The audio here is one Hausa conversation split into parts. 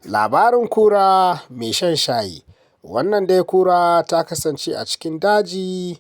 Labarin kura mai shan shayi. Wannan dai kura ta kasance a cikin daji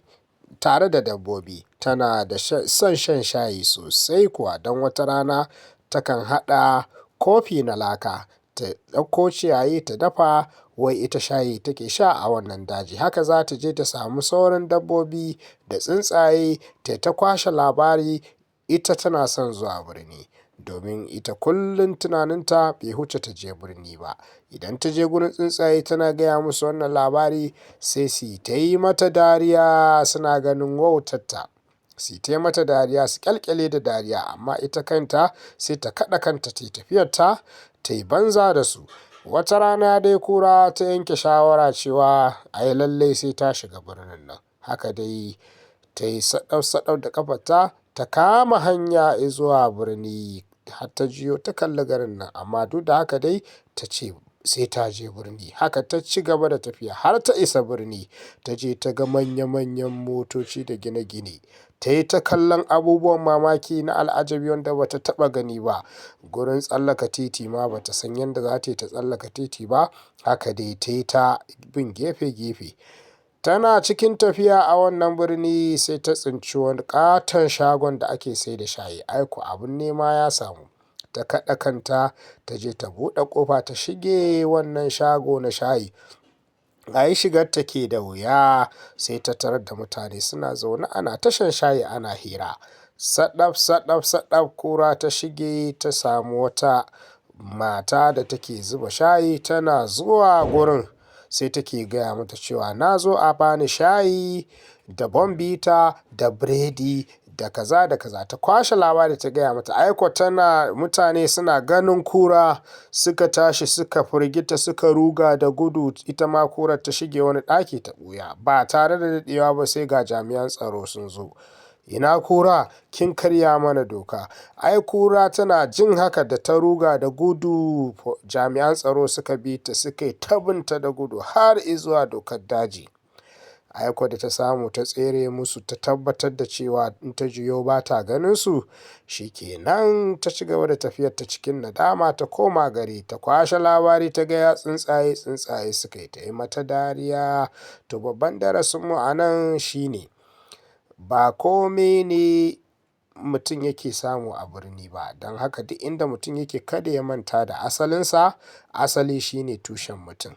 tare da dabbobi, tana da son shan shayi sosai kuwa, don wata rana takan haɗa kofi na laka, ta ɗauko ciyayi ta dafa, wai ita shayi take sha a wannan daji. Haka za ta je ta samu sauran dabbobi da tsuntsaye tai ta kwashe labari, ita tana son zuwa birni, domin ita kullum tunaninta bai wuce ta je birni ba. Idan ta je gurin tsuntsaye tana gaya musu wannan labari, sai su yi ta yi mata dariya suna ganin wautarta, su yi ta mata dariya, su ƙyalƙyale da dariya, amma ita kanta sai ta kaɗa kanta ta yi tafiyarta ta yi banza da su. Wata rana dai kura ta yanke shawara cewa ai lallai sai ta shiga birnin nan. Haka dai ta yi saɗaf-saɗaf da ƙafarta ta kama hanya izuwa birni, har ta juyo ta kalli garin nan, amma duk da haka dai ta ce sai ta je birni. Haka ta ci gaba da tafiya har ta isa birni, ta je ta ga manya-manyan motoci da gine-gine, ta yi ta kallon abubuwan mamaki na al'ajabi wanda ba ta taɓa gani ba. Gurin tsallaka titi ma ba ta san yadda za ta yi ta tsallaka titi ba, haka dai ta yi ta bin gefe-gefe. Tana cikin tafiya a wannan birni sai ta tsinci wani ƙaton shagon da ake sai da shayi, ai ko abin nema ya samu. Ta kaɗa kanta ta je ta buɗe ƙofa ta shige wannan shago na shayi. Ai shigar ta ke da wuya, sai ta tarar da mutane suna zaune ana ta shan shayi ana hira. Saɗaf saɗaf saɗaf kura ta shige ta samu wata mata da take zuba shayi, tana zuwa gurin sai take gaya mata cewa na zo a bani shayi da bombita da biredi da kaza da kaza. Ta kwashe labari ta gaya mata. Ai ko tana mutane suna ganin kura suka tashi suka firgita suka ruga da gudu, ita ma kurar ta shige wani ɗaki ta ɓuya. Ba tare da daɗewa ba sai ga jami'an tsaro sun zo. Ina kura? Kin karya mana doka. Ai kura tana jin haka da ta ruga da gudu, jami'an tsaro suka bi ta suka yi ta binta da gudu har izuwa dokar daji. Ai ko da ta samu ta tsere musu, ta tabbatar da cewa in ta juyo ba ta ganin su, shi ke nan ta ci gaba da tafiyarta cikin nadama ta koma gari ta kwashe labari ta gaya tsuntsaye, tsuntsaye suka yi ta yi mata dariya. To babban darasinmu a nan shine ba kome ne mutum yake samu a birni ba. Don haka duk inda mutum yake kada ya manta da asalinsa. Asali shine tushen mutum.